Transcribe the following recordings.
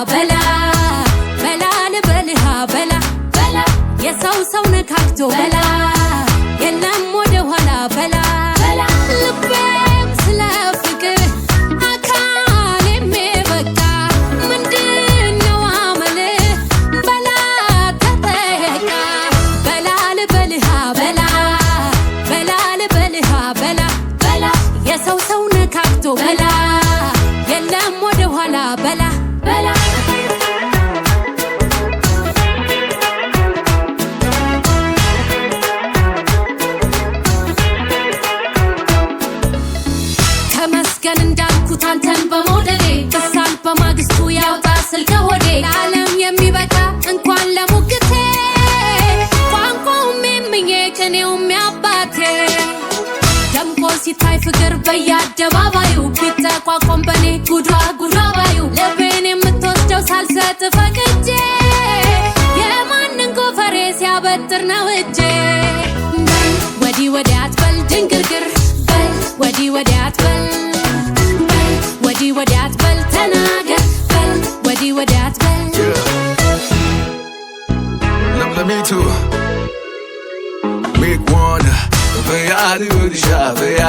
በላ፣ በላ ልበልሃ በላ፣ በላ የሰው ሰው ነካክቶ በላ፣ የለም ወደ ኋላ በላ፣ በላ ልቤም ስለ ፍቅር አካሌም በቃ ምንድነው አመል በላ ተጠቃ። በላ ልበልሃ በላ፣ በላ ልበልሃ በላ፣ በላ የሰው ሰው ነካክቶ በላ፣ የለም ወደ ኋላ በላ፣ በላ። ተመስገን እንዳልኩት አንተን በመውደዴ፣ ቅሳል በማግስቱ ያውጣ ስል ከሆዴ፣ ለዓለም የሚበቃ እንኳን ለሙግቴ፣ ቋንቋውም የምዬ ቅኔውም ያባቴ፣ ደምቆ ሲታይ ፍቅር በየአደባባዩ፣ ቢጠቋቆም በኔ ጉዷ ጉዷ ባዩ፣ ልቤን የምትወስደው ሳልሰጥ ፈቅጄ፣ የማንን ጎፈሬ ሲያበጥር ነው እጄ። በል ወዲህ ወዲያ አትበል ድንግርግር፣ በል ወዲህ ወዲያ አትበል፣ በል ወዲህ ወዲያ አትበል ተናገር፣ በል ወዲህ ወዲያ አትበል። ለምለሚቱ make one በያ ልበልሻ በያ፣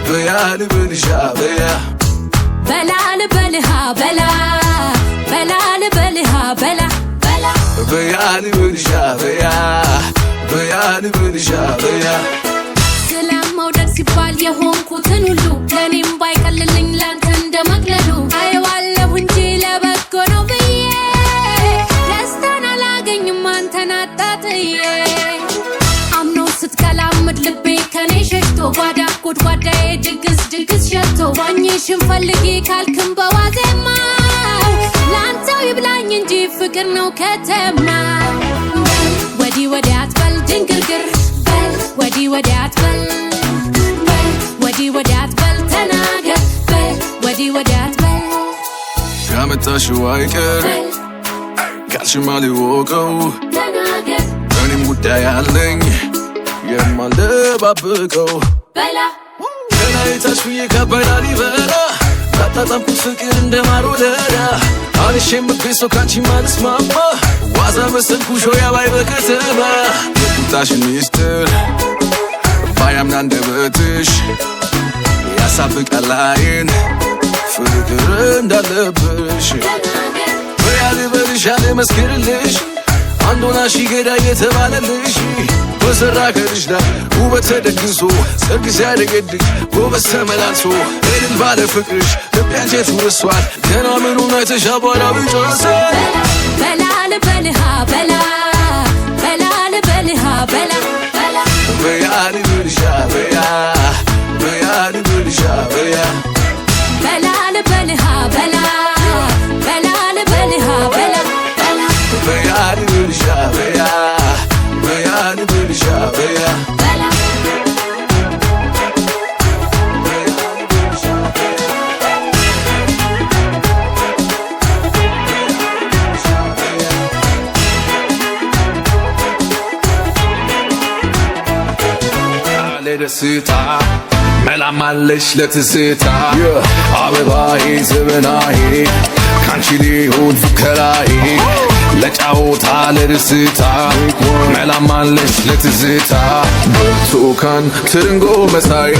በያ ልበልሻ በያ። በላ ልበልሃ በላ፣ በላ ልበልሃ በላ፣ በላ በያ ልበልሻ በያ፣ በያ ልበልሻ በያ። ስለ መውደድ ሲባል የሆንኩትን ሁሉ፣ ለእኔም ባይቀልልኝ ላንተ እንደመቅለሉ፣ አየዋለሁ እንጂ ለበጎ ነው ብዬ፣ ደስታን አላገኝም አንተን አጣጥዬ። አምኖ ስትቀላምድ ልቤ ከኔ ሸሽቶ፣ ጓዳ ጎድጓዳዬ ድግስ ድግስ ሸቶ፣ ዋኝሽን ፈልጊ ካልክም በዋዜማው፣ ላንተው ይብላኝ እንጂ ፍቅር ነው ከተማ። በል ወዲህ ወዲያ አትበል ድንግርግር፣ በል ወዲህ ወዲያ አትበል፣ በል ወዲህ ወዲያ አትበል ተናገር፣ በል ወዲህ ወዲያ አትበል። ካመጣሽው አይቀር በል ካልሽማ ሊወቀው ተናገር። እኔም ጉዳይ አለኝ የማልደባብቀው። በላ። ከላይ ታች ብዬ ካባይ ላሊበላ ላጣጣምኩት ፍቅር እንደ ማር ወለላ፣ አንሼ የምገኝ ሰው ካንቺ ማልስማማ፣ ዋዛ መሰልኩሽ ሆያ ባይ በከተማ፣ የቁጣሽን ሚስጥር ባያምን አንደበትሽ፣ ያሳብቃል አይን ፍቅር እንዳለብሽ። ተናገር። በያ ልበልሽ አልመስክርልሽ፣ አንዶና ሺ ገዳይ የተባለልሽ፣ በሰራ ከልጅ ላይ ውበት ተደግሶ፣ ሰርግ ሲያደገድግ ጎበዝ ተመላልሶ፣ እልል ባለ ፍቅርሽ ልቤ አንጀቱ ርሷል፣ ገና ምኑን አይተሽ አቧራው ይጨርሳል። በላ ልበልሃ በላ፣ በላ ልበልሃ በላ፣ በላ በያ ልበልሻ በያ፣ በያ ልበልሻ በያ። በላ ልበልሃ በላ፣ በላ ልበልሃ በላ፣ በላ በያ ልበልሻ በያ፣ በያ ልበልሻ በያ። በላ። ለደስታ መላማለሽ ለትዝታ አበባዬ ዘበናዬ ካንቺ ሊሆን ፉከራዬ፣ ለጫወታ ለደስታ መላማለሽ ለትዝታ፣ ብርቱካን ትርንጎ መሳይ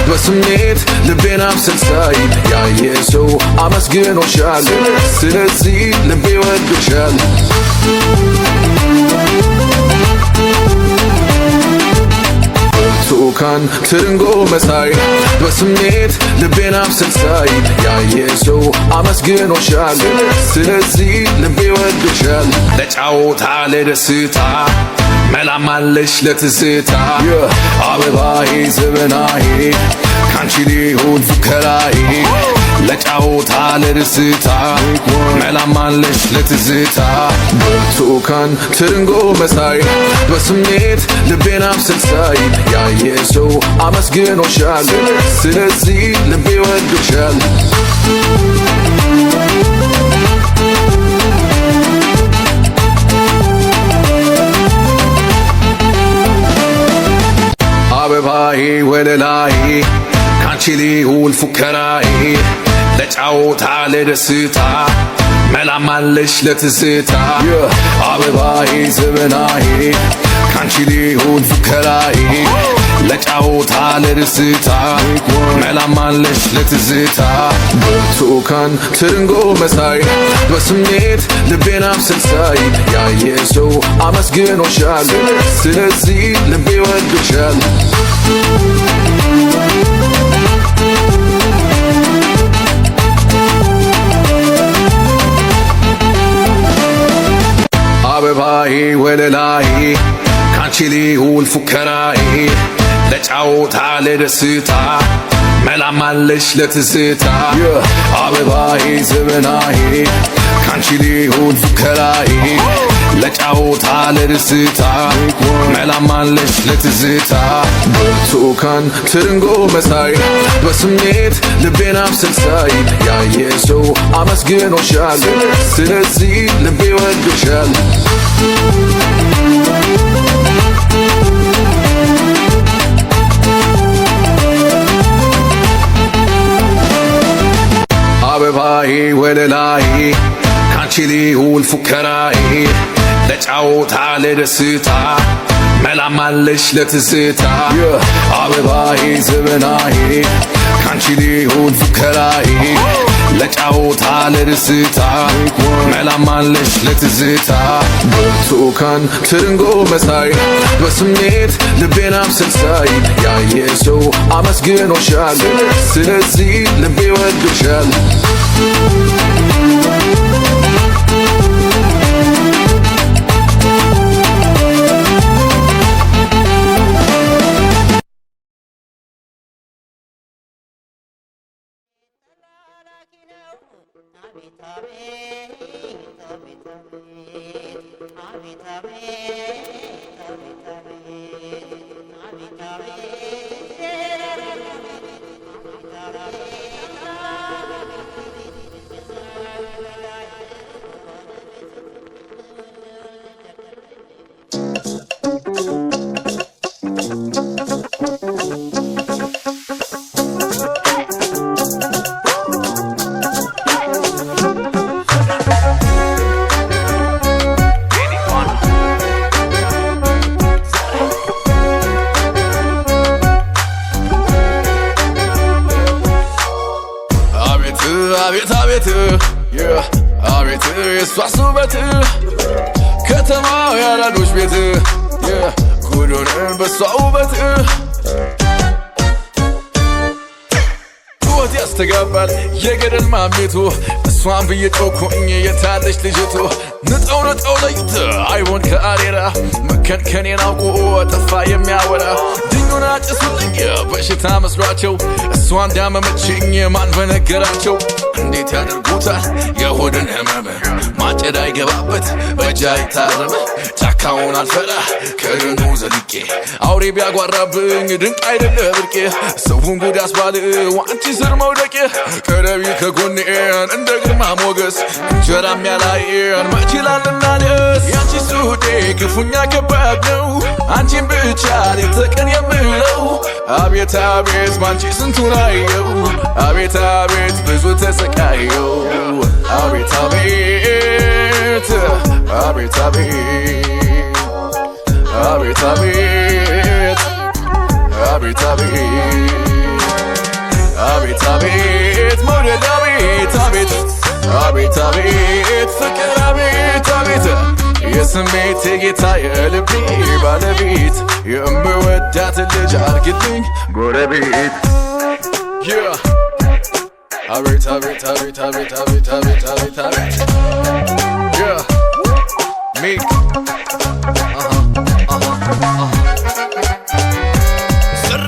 በስሜት ልቤን አብሰልሳይ፣ ያየ ሰው አመስግኖሻል፣ ስለዚህ ልቤ ወዶሻል። ብርቱካን ትርንጎ መሳይ በስሜት ልቤን አብሰልሳይ፣ ያየ ሰው አመስግኖሻል፣ ስለዚህ ልቤ ወዶሻል። ለጫወታ ለደስታ መላማለሽ ለትዝታ አበባዬ ዘበናዬ ካንቺ ሊሆን ፉከራዬ፣ ለጫወታ ለደስታ መላማለሽ ለትዝታ፣ ብርቱካን ትርንጎ መሳይ በስሜት ልቤን አብሰልሳይ፣ ያየ ሰው አመስግኖሻል፣ ስለዚህ ልቤ ወዶሻል። አበባዬ ወለላዬ ካንቺ ሊውል ፉከራዬ፣ ለጫወታ ለደስታ መላማለሽ ለትዝታ አበባዬ ዘበናዬ ካንቺ ሊሆን ፉከራዬ ለጫወታ ለደስታ መላማለሽ ለትዝታ ብርቱካን ትርንጎ መሳይ በስሜት ልቤን አብሰልሳይ ያየ ሰው አመስግኖሻል ስለዚህ ልቤ ወዶሻል። አበባዬ ወለላዬ ካንቺ ሊውል ፉከራዬ ለጫወታ ለደስታ መላማለሽ ለትዝታ አበባዬ ዘበናዬ ካንቺ ሊውል ፉከራዬ ለጫወታ ለደስታ መላማለሽ ለትዝታ ብርቱካን ትርንጎ መሳይ በስሜት ልቤን አብሰልሳይ ያየ ሰው አመስግኖሻል ስለዚህ ልቤ ወዶሻል። አበባዬ ወለላዬ ካንቺ ሊውል ፉከራዬ ለጫወታ ለደስታ መላማለሽ ለትዝታ አበባዬ ዘበናዬ ካንቺ ሊውል ፉከራዬ ለጫወታ ለደስታ መላማለሽ ለትዝታ ብርቱካን ትርንጎ መሳይ በስሜት ልቤን አብሰልሳይ ያየ ሰው አመስግኖሻል ስለዚህ ልቤ ወዶሻል። አቤት አቤት አቤት yeah፣ አቤት የሷስ ውበት ከተማው ያራዶች ቤት yeah፣ ጉዱን በሷ ውበት ሕይወት ያስተጋባል የገደል ማሚቱ እሷን ብዬ ጮኩኝ የታለች ልጅቱ ንጠው ንጠው ለዩት አይሆን ከአሬራ መከንከኔን አውቆ ጠፋ የሚያወራ ድኙን አጭሱልኝ በሽታ መስሏቸው እሷ እንዳመመችኝ ማን በነገራቸው እንዴት ያደርጉታል የሆድን ህመም ማጨድ አይገባበት በእጅ አይታረም ጫካውን አልፈራ ከደኑ ዘልቄ አውሬ ቢያጓራብኝ ድንቅ አይደለ ብርቄ ሰውን ጉድ አስባል ዋንቺ ስር መውደቄ ቀረቢ ከጎኔን እንደ ግርማ ሞገስ እንጀራም ያላየን መች ይላልና ደስ ያንቺ ሱዴ ክፉኛ ከባድ ነው አንቺን ብቻ ሌት ተቀን የምለው አቤት አቤት ባንቺ ስንቱን አየው አቤት አቤት ብዙ ተሰቃየው አቤት አቤት አቤት አቤት አቤት አቤት አቤት አቤት አቤት አቤት መውደድ አቤት አቤት አቤት አቤት ፍቅር አቤት አቤት የስሜት ጌታ የልቤ ባለቤት የምወዳት ልጅ አርግልኝ ጎረቤት። Yeah. አቤት አቤት አቤት አቤት አቤት አቤት አቤት አቤት Yeah. ሚክ ስራ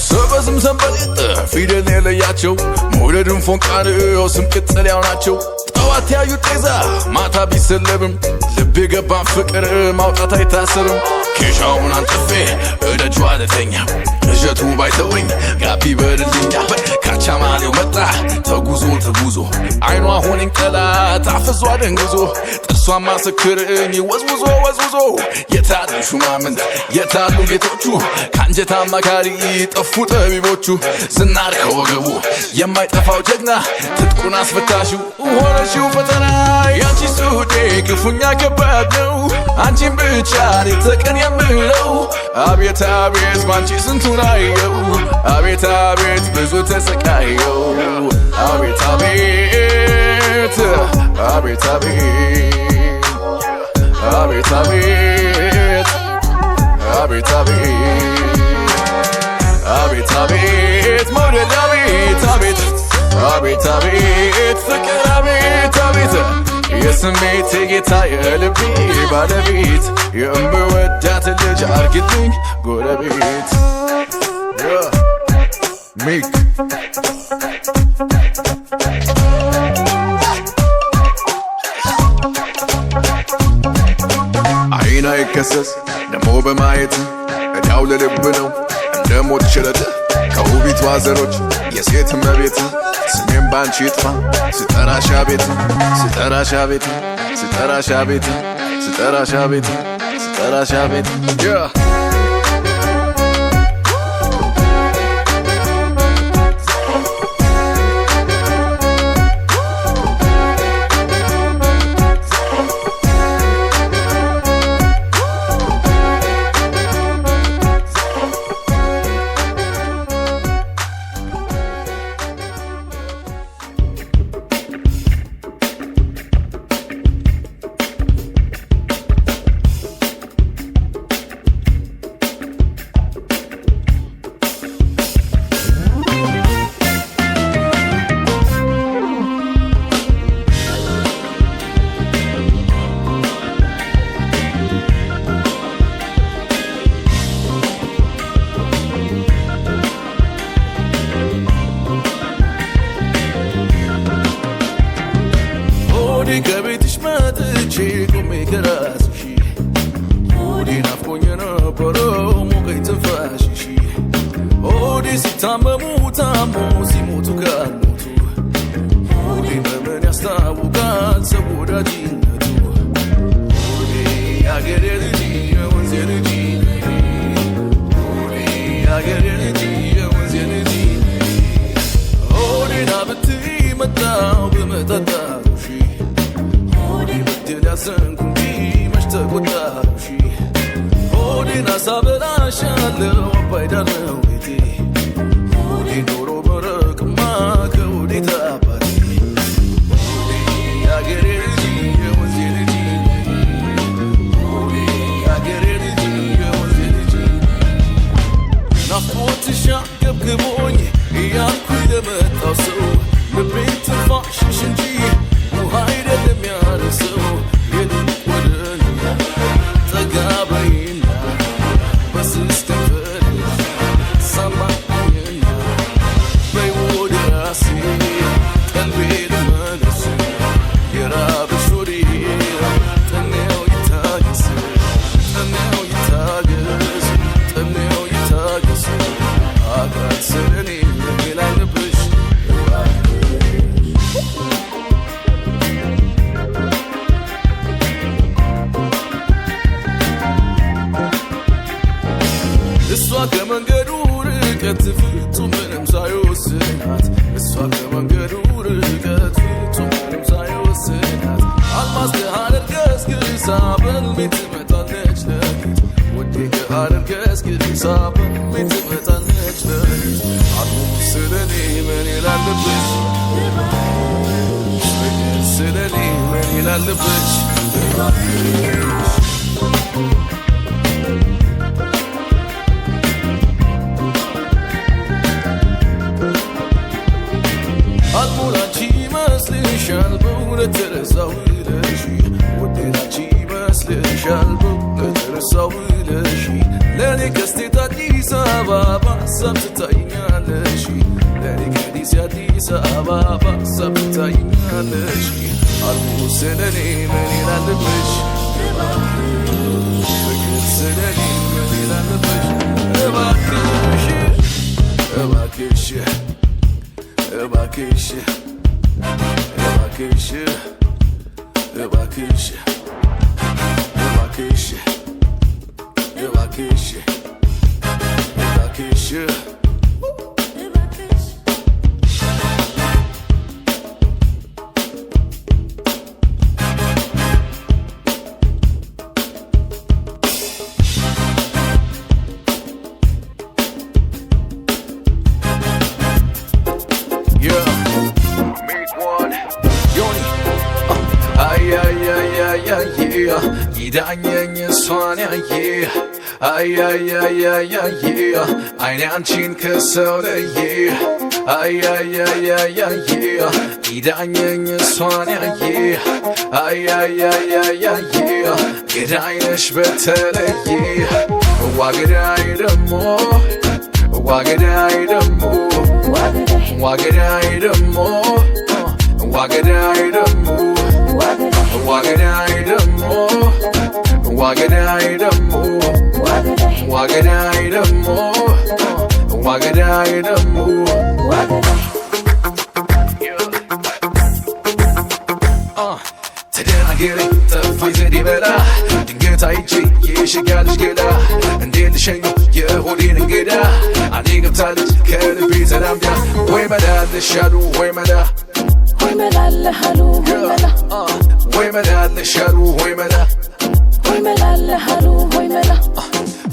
ሰበዝም ሰንበሌጥ ፊደል የለያቸው መውደድን ፎንቃ ነው ስም ቅጽል ያው ናቸው ጠዋት ያዩ ጤዛ ማታ ቢሰለብም ልብ የገባን ፍቅር ማውጣት አይታሰብም ኬሻውን አንጥፌ እደጇ ልተኛ እሸቱ ባይተወኝ ጋቢ በልልኛ ካቻማሌው መጣ ተጉዞ ተጉዞ አይኗ ሆነኝ ጠላት አፍዞ አደንግዞ ጥርሷ ማስክርኝ ወዝውዞ ወዝውዞ የታሉ ሹማምንት የታሉ ጌቶቹ ከአንጀት አማካሪ ጠፉ ጠቢቦቹ ዝናር ከወገቡ የማይጠፋው ጀግና ትጥቁን አስፈታሽው ሆነሽው ፈተና ያንቺ ሱዴ ክፉኛ ከባድ ነው አንቺን ብቻ ተቀን የምለው አቤት አቤት ባንቺ ስንቱን አየው አቤት አቤት ብዙ ተሰቃየው አቤት አቤት አቤት አቤት አቤት አቤት አቤት አቤት አቤት አቤት መውደድ አቤት አቤት አቤት አቤት ፍቅር አቤት አቤት የስሜቴ ጌታ የልቤ ባለቤት የምወዳት ልጅ አርግልኝ ጎረቤት። ሚክ። አይን አይከሰስ ደሞ በማየት እዳው ለልብ ነው እንደ ሞት ሽረት ከውቢቷ ዘሮች የሴት እመቤት ስሜም ባንቺ ይጥፋ ስጠራሽ አቤት ስጠራሽ አቤት ስጠራሽ አቤት ስጠራሽ አቤት ስጠራሽ አቤት። Yeah. ሆዴ ከቤትሽ መጥቼ ቆሜ ከራስሽ ሆዴ ናፍቆኝ የነበረው ሞቀኝ ትንፋሽሽ ሆዴ ሲታመሙ ታሞ ሲሞቱ ካልሞቱ ሆዴ በምን ያስታውቃል ሰው ወዳጅነቱ ሆዴ የአገሬ ልጅ የወንዜ ልጅ ሆዴ የአገሬ ልጅ የወንዜ ልጅ ሆዴ ና ብትይ መጣሁ ብመጣጣሁሽ ሆዴ በድል ያዘንኩ እንጂ መች ተቆጣሁሽ ሆዴን አሳበላሻለሁ አባይ ዳር ነው ቤቴ ሆዴ ኖሮ መረቅማ ከወዴት አባቴ ሆዴ የአገሬ ልጅ የወንዜ ልጅ ሆዴ የአገሬ ልጅ የወንዜ ልጅ ናፍቆትሽ አንገብግቦኝ እያልኩኝ ለመጣው ሰው ልቤን ትንፋሽሽ እንጂ ውሃ አይደለም ያረሰው የልብ ወደ እኔ ጠጋ በይና በስስ ከንፈርሽ ሳማኝና በይ ወደ ራሴ ቀልቤ ልመለስ የራበሽ ሆዴ ጥሜው ይታገስ ጥሜው ይታገስ ጥሜው ይታገስ አካል ስለኔ ላለብሽ። እሷ ከመንገዱ ርቀት ፍጹም ምንም ሳይወስናት እሷ ከመንገዱ ርቀት ፍጹም ምንም ሳይወስናት አልማዝ ከሐረር ገስግሳ በሕልሜ ትመጣለች ለሊት ውዴ ከሐረር ገስግሳ በሕልሜ ትመጣለች ለሊት አልሞ ስለኔ ምን ይላልብሽ ፍቅር ስለኔ ምን ይላልብሽ። አልሞ ላንቺ ይመስልሻል በእውነት ተረሳው ብለሽ ውዴ ላንቺ ይመስልሻል በእውነት ተረሳው ብለሽ ለእኔ ከስቴት አዲስ አበባ በሀሳብ ትታይኛለሽ ለእኔ ከዲሲ አዲስ አበባ በሀሳብ ትታይኛለሽ አልሞ ስለኔ ምን ይላልብሽ ፍቅር ስለኔ ምን ይላልብሽ እባክሽ እባክሽ እባክሽ። እባክሽ እባክሽ እባክሽ እባክሽ እባክሽ። እባክሽ። Yeah. Make one. ዮኒ አያያያያየ ይዳኘኝ እሷን ያየ፣ አያያያያየ አይኔ አንቺን ከሰው ለየ፣ አያያያያየ ይዳኘኝ እሷን ያየ፣ አያያያያየ ገዳይነሽ በተለየ፣ ዋገዳይ ደሞ ዋገዳይ ደሞ ዋገዳይ ደሞ ዋገዳይ ደሞ ዋገዳይ ደሞ ዋገዳይ ደሞ ዋገዳይ ደሞ ዋገዳይ ደሞ። ተደናገሬ ጠፋኝ ዘዴ በላ፣ ድንገት አይቼ የሸጋ ልጅ ገላ፣ እንዴት ልሸኘው የሆዴን እንግዳ? አኔ ገብታለች ከልቤ ተላምዳ፣ ወይ መላ ልሻሉ ወይ መላ። ሆይ መላ አለሃሉ ሆይ መላ። ወይ መላ ልሻሉ ወይ መላ። ሆይ መላ አለሃሉ ሆይ መላ።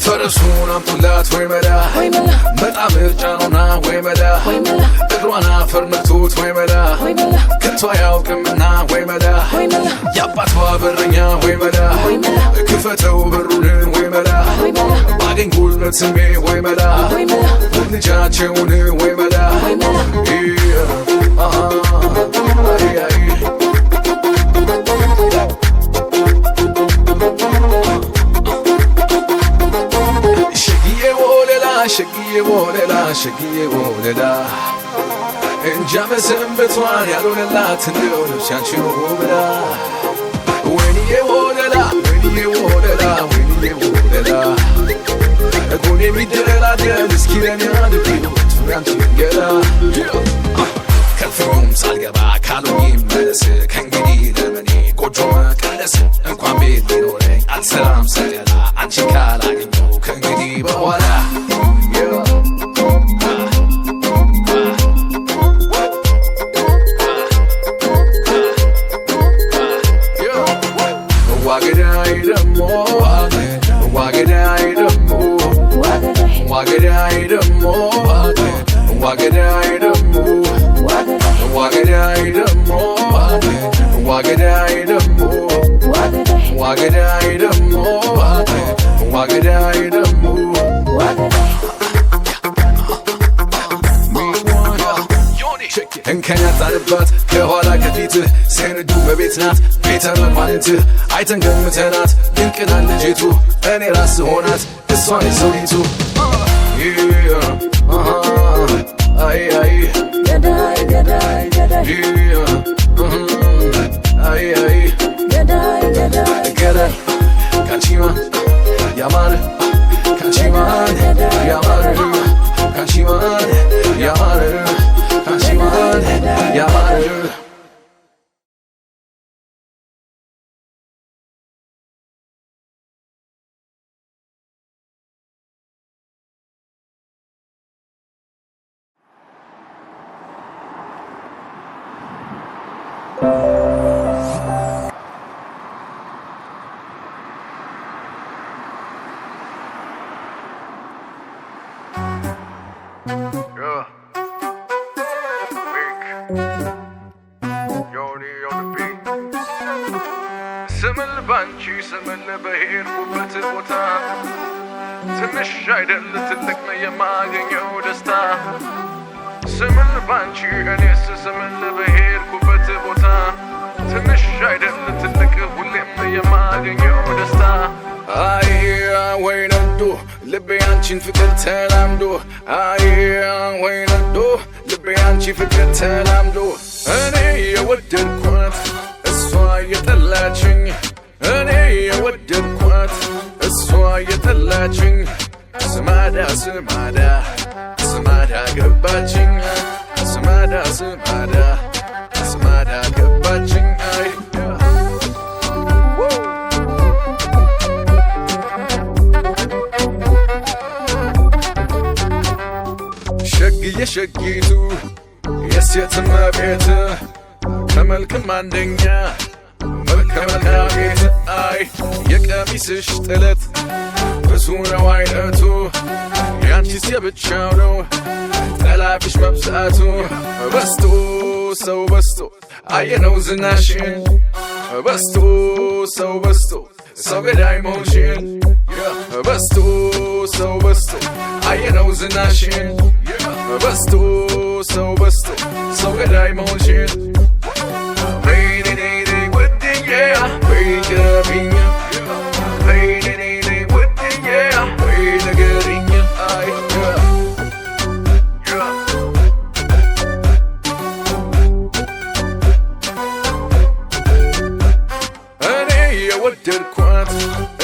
ፈረሱን አምጡላት ወይ መላ። ሆይ መላ። በጣም ምርጫ ነውና ወይ መላ። ሆይ መላ። እግሯን አፈር ነክቶት ወይ መላ። ሆይ መላ። ከቶ አያውቅምና ወይ መላ። ሆይ መላ። የአባቷ በረኛ ወይ መላ። ሆይ መላ። ክፈተው በሩን ወይ መላ። ሆይ መላ። ባገኝ ጉልበት ስሜ ወይ መላ። ሆይ መላ። ልጃቸውን ወይ መላ። ሆይ መላ። አይ አይ። ሸግዬ ወለላ ሸግዬ ወለላ ሸግዬ ወለላ፣ እንጃ መሰንበቷን ያልሆነላት እንደው ነፍስ ያንቺው ብላ፣ ወይንዬ ወለላ ወይንዬ ወለላ ወይንዬ ወለላ፣ ጎኔ የሚደላደል እስኪ ለኔ አድርጊው ያንቺን ገላ። ከፍሮም ሳልገባ ካሉኝ መለስ፣ ከእንግዲህ ለምኔ ጎጆ መቀለስ፣ እንኳን ቤት ቢኖረኝ አልሰራም ሰቀላ፣ አንቺን ካላገኘው ከእንግዲህ በኋላ። Yeah. ዋገዳይ ደሞ ዋገዳይ ደሞ ዋገዳይ ደሞ ዋገዳይ ደሞ ዋገዳይ ደሞ ዋገዳይ ደሞ ዋገዳይ ደሞ ዋገዳይ ደሞ። እንከን ያጣንባት ከኋላ ከፊት፣ ስንዱ በቤት ናት ቤተ መኳንንት፣ አይተን ገምተናት ድንቅናት ልጅቱ፣ እኔ ራስ ሆናት እሷን ዘውዲቱ። አይ አይ። ገዳይ ገዳይ ገዳይ። አይ አይ። ገዳይ ገዳይ። ገዳይ ካንቺማ ያማረ፣ ካንቺማን ያማረ፣ ካንቺማን ያማረ፣ ካንቺማን ያማረ። Yeah. Weak. Yoni on the beat. ስምል ባንቺ ስምል በሄድኩበት ቦታ፣ ትንሽ አይደል ትልቅ ነው የማገኘው ደስታ። ስምል ባንቺ እኔስ ስምል በሄድኩበት ቦታ፣ ትንሽ አይደል ትልቅ ሁሌም የማገኘው ደስታ። አይ ወይ ነዶ ልቤ አንቺን ፍቅር ተላምዶ፣ አይ ወይ ነዶ ልቤ አንቺ ፍቅር ተላምዶ፣ እኔ የወደድኳት እሷ የጠላችኝ፣ እኔ የወደድኳት እሷ የጠላችኝ፣ ስማዳ ስማዳ ስማዳ ገባችኝ፣ ስማዳ ስማዳ። የሸጊቱ የሴት እመቤት ከመልክም አንደኛ መልከ መልካሜት አይ የቀሚስሽ ጥለት ብዙ ነው አይነቱ ያንቺስ የብቻው ነው ጠላፊሽ መብዛቱ በስቶ ሰው በስቶ አየነው ዝናሽን በስቶ ሰው በስቶ ሰው ገዳይ መሆንሽን በስቶ ሰው በስቶ አየነው ዝናሽን በስቶ ሰው በስቶ ሰው ገዳይ መሆንሽን በይ ነይ ነይ ነይ ውድዬ በይ ቅረቢኝ በይ ነይ ነይ ነይ ውድዬ በይ ንገሪኝ አይ yeah. እኔ የወደድኳት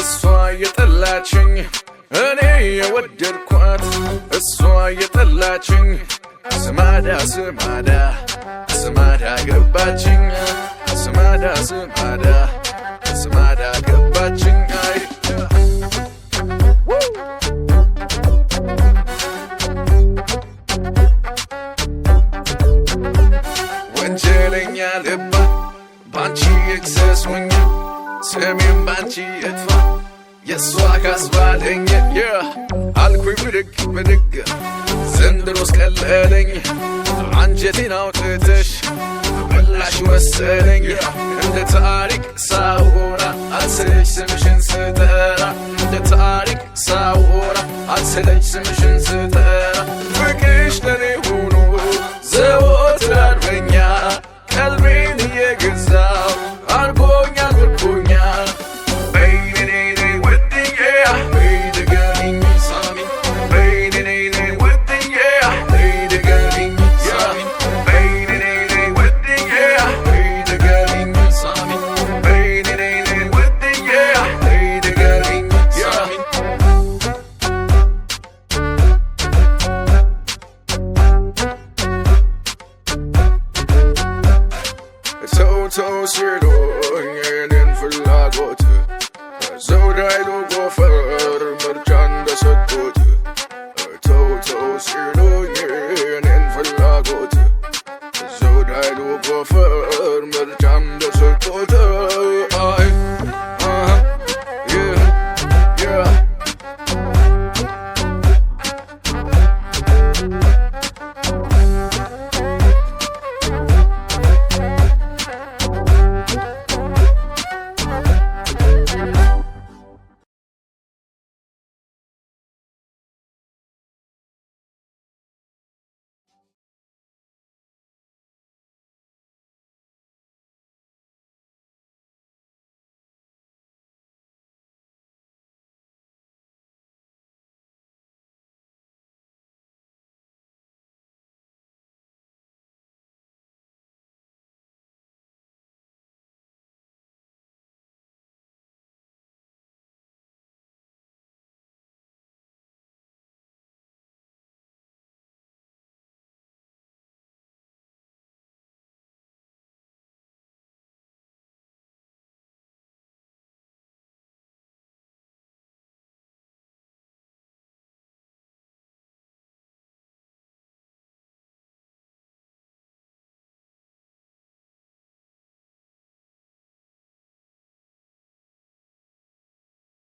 እሷ የጠላችኝ እኔ የወደድኳት እሷ የጠላችኝ ስማዳ ስማዳ ስማዳ ገባችኝ ስማዳ ስማዳ ስማዳ ገባችኝ አይ ወንጀለኛ ልባ ባንቺ ይክሰሱኝ ስሜም ባንቺ ይጥፋ የእሷ ካስባለኝ አልኩኝ ብድግ ብድግ ዘንድሮስ ቀለለኝ አንጀቴን አውጥተሽ በላሽ መሰለኝ እንደ ታሪክ ሳወራ አልሰለች ስምሽን ስጠራ እንደ ታሪክ ሳወራ አልሰለች ስምሽን ስጠራ ፍቅርሽ ለኔ ሆኖ ዘወትር አርበኛ ቀልቤን እየገዛው አርጎኛል ምርኮኛ በይ ነይ ነይ ውድዬ በይ ድገሚኝ ሳሚ በይ ነይ ነይ ውድዬ በይ ድገሚኝ ሳሚ በይ ነይ ነይ ውድዬ በይ ድገሚኝ ሳሚ በይ ነይ ነይ ውድዬ በይ ድገሚኝ ሳሚ ሰው ተው ሲሉኝ የኔን ፍላጎት ዘውድ ኃይሉ ጎፈር